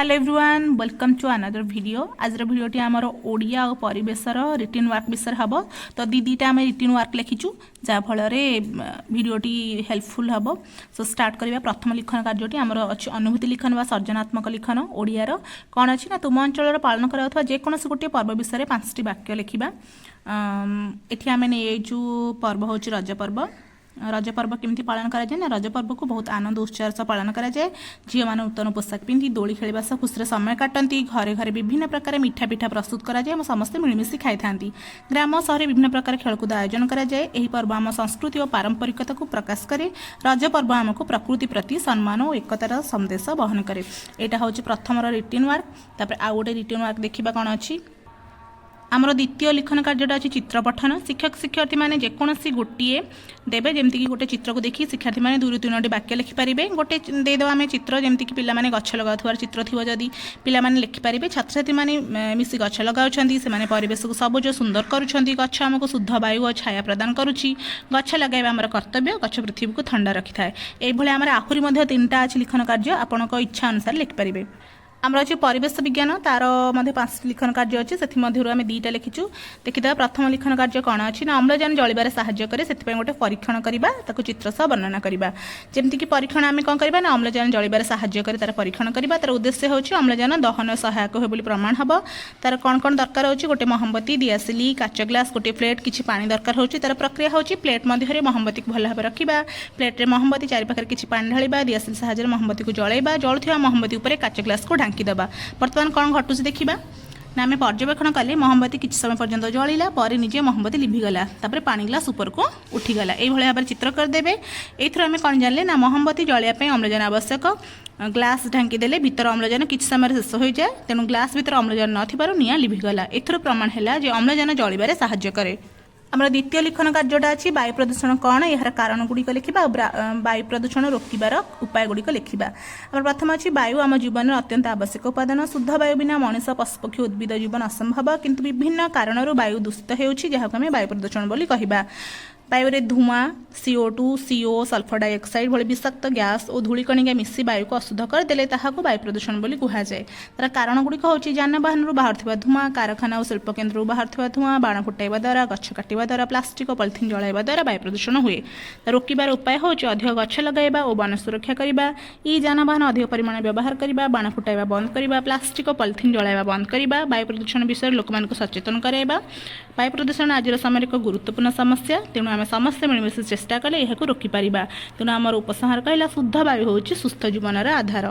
Hello everyone, welcome to another video. ଆଜିର ଭିଡ଼ିଓଟି ଆମର ଓଡ଼ିଆ ଆଉ ପରିବେଶର ରିଟିନ୍ ୱାର୍କ ବିଷୟରେ ହେବ। ତ ଦୁଇଟା ଆମେ ରିଟିନ୍ ୱାର୍କ ଲେଖିଛୁ, ଯାହାଫଳରେ ଭିଡ଼ିଓଟି ହେଲ୍ପଫୁଲ୍ ହେବ। ସୋ ଷ୍ଟାର୍ଟ କରିବା। ପ୍ରଥମ ଲିଖନ କାର୍ଯ୍ୟଟି ଆମର ଅଛି ଅନୁଭୂତି ଲିଖନ ବା ସର୍ଜନାତ୍ମକ ଲିଖନ। ଓଡ଼ିଆର କ'ଣ ଅଛି ନା, ତୁମ ଅଞ୍ଚଳରେ ପାଳନ କରାଯାଉଥିବା ଯେକୌଣସି ଗୋଟିଏ ପର୍ବ ବିଷୟରେ ପାଞ୍ଚଟି ବାକ୍ୟ ଲେଖିବା। ଏଠି ଆମେ ନେଇଯାଇଛୁ, ପର୍ବ ହେଉଛି ରଜ ପର୍ବ। ରଜ ପର୍ବ କେମିତି ପାଳନ କରାଯାଏ ନା, ରଜ ପର୍ବକୁ ବହୁତ ଆନନ୍ଦ ଉତ୍ସାହର ସହ ପାଳନ କରାଯାଏ। ଝିଅମାନେ ନୂତନ ପୋଷାକ ପିନ୍ଧି ଦୋଳି ଖେଳିବା ସହ ଖୁସିରେ ସମୟ କାଟନ୍ତି। ଘରେ ଘରେ ବିଭିନ୍ନ ପ୍ରକାର ମିଠା ପିଠା ପ୍ରସ୍ତୁତ କରାଯାଏ ଏବଂ ସମସ୍ତେ ମିଳିମିଶି ଖାଇଥାନ୍ତି। ଗ୍ରାମ ସହରରେ ବିଭିନ୍ନ ପ୍ରକାର ଖେଳକୁଦ ଆୟୋଜନ କରାଯାଏ। ଏହି ପର୍ବ ଆମ ସଂସ୍କୃତି ଓ ପାରମ୍ପରିକତାକୁ ପ୍ରକାଶ କରେ। ରଜ ପର୍ବ ଆମକୁ ପ୍ରକୃତି ପ୍ରତି ସମ୍ମାନ ଓ ଏକତାର ସନ୍ଦେଶ ବହନ କରେ। ଏଇଟା ହେଉଛି ପ୍ରଥମର ରିଟିନ୍ ୱାର୍କ। ତାପରେ ଆଉ ଗୋଟେ ରିଟିନ୍ ୱାର୍କ ଦେଖିବା କ'ଣ ଅଛି। ଆମର ଦ୍ୱିତୀୟ ଲିଖନ କାର୍ଯ୍ୟଟା ଅଛି ଚିତ୍ର ପଠନ। ଶିକ୍ଷକ ଶିକ୍ଷୟିତ୍ରୀମାନେ ଯେକୌଣସି ଗୋଟିଏ ଦେବେ, ଯେମିତିକି ଗୋଟେ ଚିତ୍ରକୁ ଦେଖି ଶିକ୍ଷାର୍ଥୀମାନେ ଦୁଇରୁ ତିନୋଟି ବାକ୍ୟ ଲେଖିପାରିବେ। ଗୋଟେ ଦେଇଦେବା ଆମେ ଚିତ୍ର, ଯେମିତିକି ପିଲାମାନେ ଗଛ ଲଗାଉଥିବାର ଚିତ୍ର ଥିବ ଯଦି, ପିଲାମାନେ ଲେଖିପାରିବେ, ଛାତ୍ରଛାତ୍ରୀମାନେ ମିଶି ଗଛ ଲଗାଉଛନ୍ତି, ସେମାନେ ପରିବେଶକୁ ସବୁଜ ସୁନ୍ଦର କରୁଛନ୍ତି, ଗଛ ଆମକୁ ଶୁଦ୍ଧ ବାୟୁ ଓ ଛାୟା ପ୍ରଦାନ କରୁଛି, ଗଛ ଲଗାଇବା ଆମର କର୍ତ୍ତବ୍ୟ, ଗଛ ପୃଥିବୀକୁ ଥଣ୍ଡା ରଖିଥାଏ। ଏଇଭଳି ଆମର ଆହୁରି ମଧ୍ୟ ତିନିଟା ଅଛି ଲିଖନ କାର୍ଯ୍ୟ, ଆପଣଙ୍କ ଇଚ୍ଛା ଅନୁସାରେ ଲେଖିପାରିବେ। ଆମର ଅଛି ପରିବେଶ ବିଜ୍ଞାନ, ତାର ମଧ୍ୟ ପାଞ୍ଚଟି ଲିଖନ କାର୍ଯ୍ୟ ଅଛି। ସେଥିମଧ୍ୟରୁ ଆମେ ଦୁଇଟା ଲେଖିଛୁ, ଦେଖିଦେବା। ପ୍ରଥମ ଲିଖନ କାର୍ଯ୍ୟ କ'ଣ ଅଛି ନା, ଅମ୍ଳଜାନ ଜଳିବାରେ ସାହାଯ୍ୟ କରେ, ସେଥିପାଇଁ ଗୋଟେ ପରୀକ୍ଷଣ କରିବା, ତାକୁ ଚିତ୍ର ସହ ବର୍ଣ୍ଣନା କରିବା। ଯେମିତିକି ପରୀକ୍ଷଣ ଆମେ କ'ଣ କରିବା ନା, ଅମ୍ଳଜାନ ଜଳିବାରେ ସାହାଯ୍ୟ କରେ, ତାର ପରୀକ୍ଷଣ କରିବା। ତାର ଉଦ୍ଦେଶ୍ୟ ହେଉଛି ଅମ୍ଳଜାନ ଦହନ ସହାୟକ ହୁଏ ବୋଲି ପ୍ରମାଣ ହେବ। ତାର କ'ଣ କ'ଣ ଦରକାର ହେଉଛି? ଗୋଟେ ମହମବତୀ, ଦିଆସିଲି, କାଚ ଗ୍ଲାସ୍, ଗୋଟେ ପ୍ଲେଟ୍, କିଛି ପାଣି ଦରକାର ହେଉଛି। ତାର ପ୍ରକ୍ରିୟା ହେଉଛି ପ୍ଲେଟ୍ ମଧ୍ୟରେ ମହମବତୀକୁ ଭଲ ଭାବେ ରଖିବା, ପ୍ଲେଟ୍ରେ ମହମବତୀ ଚାରିପାଖରେ କିଛି ପାଣି ଢାଳିବା, ଦିଆସିଲି ସାହାଯ୍ୟରେ ମହମବତୀକୁ ଜଳାଇବା, ଜଳୁଥିବା ମହମବତୀ ଉପରେ କାଚ ଗ୍ଲାସ୍କୁ ଢାଙ୍କି ଦେବା। ବର୍ତ୍ତମାନ କ'ଣ ଘଟୁଛି ଦେଖିବା ନା, ଆମେ ପର୍ଯ୍ୟବେକ୍ଷଣ କଲେ ମହମବତୀ କିଛି ସମୟ ପର୍ଯ୍ୟନ୍ତ ଜଳିଲା, ପରେ ନିଜେ ମହମବତୀ ଲିଭିଗଲା, ତାପରେ ପାଣି ଗ୍ଲାସ୍ ଉପରକୁ ଉଠିଗଲା। ଏଇଭଳି ଭାବରେ ଚିତ୍ର କରିଦେବେ। ଏଇଥିରୁ ଆମେ କ'ଣ ଜାଣିଲେ ନା, ମହମବତୀ ଜଳିବା ପାଇଁ ଅମ୍ଳଜାନ ଆବଶ୍ୟକ। ଗ୍ଲାସ୍ ଢାଙ୍କି ଦେଲେ ଭିତର ଅମ୍ଳଜାନ କିଛି ସମୟରେ ଶେଷ ହୋଇଯାଏ, ତେଣୁ ଗ୍ଲାସ୍ ଭିତରେ ଅମ୍ଳଜାନ ନଥିବାରୁ ନିଆଁ ଲିଭିଗଲା। ଏଥିରୁ ପ୍ରମାଣ ହେଲା ଯେ ଅମ୍ଳଜାନ ଜଳିବାରେ ସାହାଯ୍ୟ କରେ। ଆମର ଦ୍ୱିତୀୟ ଲିଖନ କାର୍ଯ୍ୟଟା ଅଛି ବାୟୁ ପ୍ରଦୂଷଣ କ'ଣ, ଏହାର କାରଣ ଗୁଡ଼ିକ ଲେଖିବା ଆଉ ବାୟୁ ପ୍ରଦୂଷଣ ରୋକିବାର ଉପାୟ ଗୁଡ଼ିକ ଲେଖିବା। ଆମର ପ୍ରଥମ ଅଛି, ବାୟୁ ଆମ ଜୀବନର ଅତ୍ୟନ୍ତ ଆବଶ୍ୟକ ଉପାଦାନ। ଶୁଦ୍ଧ ବାୟୁ ବିନା ମଣିଷ, ପଶୁପକ୍ଷୀ, ଉଦ୍ଭିଦ ଜୀବନ ଅସମ୍ଭବ। କିନ୍ତୁ ବିଭିନ୍ନ କାରଣରୁ ବାୟୁ ଦୂଷିତ ହେଉଛି, ଯାହାକୁ ଆମେ ବାୟୁ ପ୍ରଦୂଷଣ ବୋଲି କହିବା। ବାୟୁରେ ଧୂଆଁ, CO2, CO, sulphur dioxide ଭଳି ବିଷାକ୍ତ ଗ୍ୟାସ୍ ଓ ଧୂଳିକଣିକା ମିଶି ବାୟୁକୁ ଅଶୁଦ୍ଧ କରିଦେଲେ ତାହାକୁ ବାୟୁ ପ୍ରଦୂଷଣ ବୋଲି କୁହାଯାଏ। ତାର କାରଣ ଗୁଡ଼ିକ ହେଉଛି ଯାନବାହନରୁ ବାହାରୁଥିବା ଧୂଆଁ, କାରଖାନା ଓ ଶିଳ୍ପକେନ୍ଦ୍ରରୁ ବାହାରୁଥିବା ଧୂଆଁ, ବାଣ ଫୁଟାଇବା ଦ୍ୱାରା, ଗଛ କାଟିବା ଦ୍ୱାରା, ପ୍ଲାଷ୍ଟିକ ଓ ପଲିଥିନ୍ ଜଳାଇବା ଦ୍ୱାରା ବାୟୁ ପ୍ରଦୂଷଣ ହୁଏ। ରୋକିବାର ଉପାୟ ହେଉଛି ଅଧିକ ଗଛ ଲଗାଇବା ଓ ବନ ସୁରକ୍ଷା କରିବା, ଇ ଯାନବାହନ ଅଧିକ ପରିମାଣରେ ବ୍ୟବହାର କରିବା, ବାଣ ଫୁଟାଇବା ବନ୍ଦ କରିବା, ପ୍ଲାଷ୍ଟିକ ଓ ପଲିଥିନ୍ ଜଳାଇବା ବନ୍ଦ କରିବା, ବାୟୁ ପ୍ରଦୂଷଣ ବିଷୟରେ ଲୋକମାନଙ୍କୁ ସଚେତନ କରାଇବା। ବାୟୁ ପ୍ରଦୂଷଣ ଆଜିର ସମୟରେ ଏକ ଗୁରୁତ୍ୱପୂର୍ଣ୍ଣ ସମସ୍ୟା। ତେଣୁ ଆମେ ସମସ୍ତେ ମିଳିମିଶି ଚେଷ୍ଟା କଲେ ଏହାକୁ ରୋକିପାରିବା। ତେଣୁ ଆମର ଉପସଂହାର କହିଲା, ଶୁଦ୍ଧ ବାୟୁ ହେଉଛି ସୁସ୍ଥ ଜୀବନର ଆଧାର।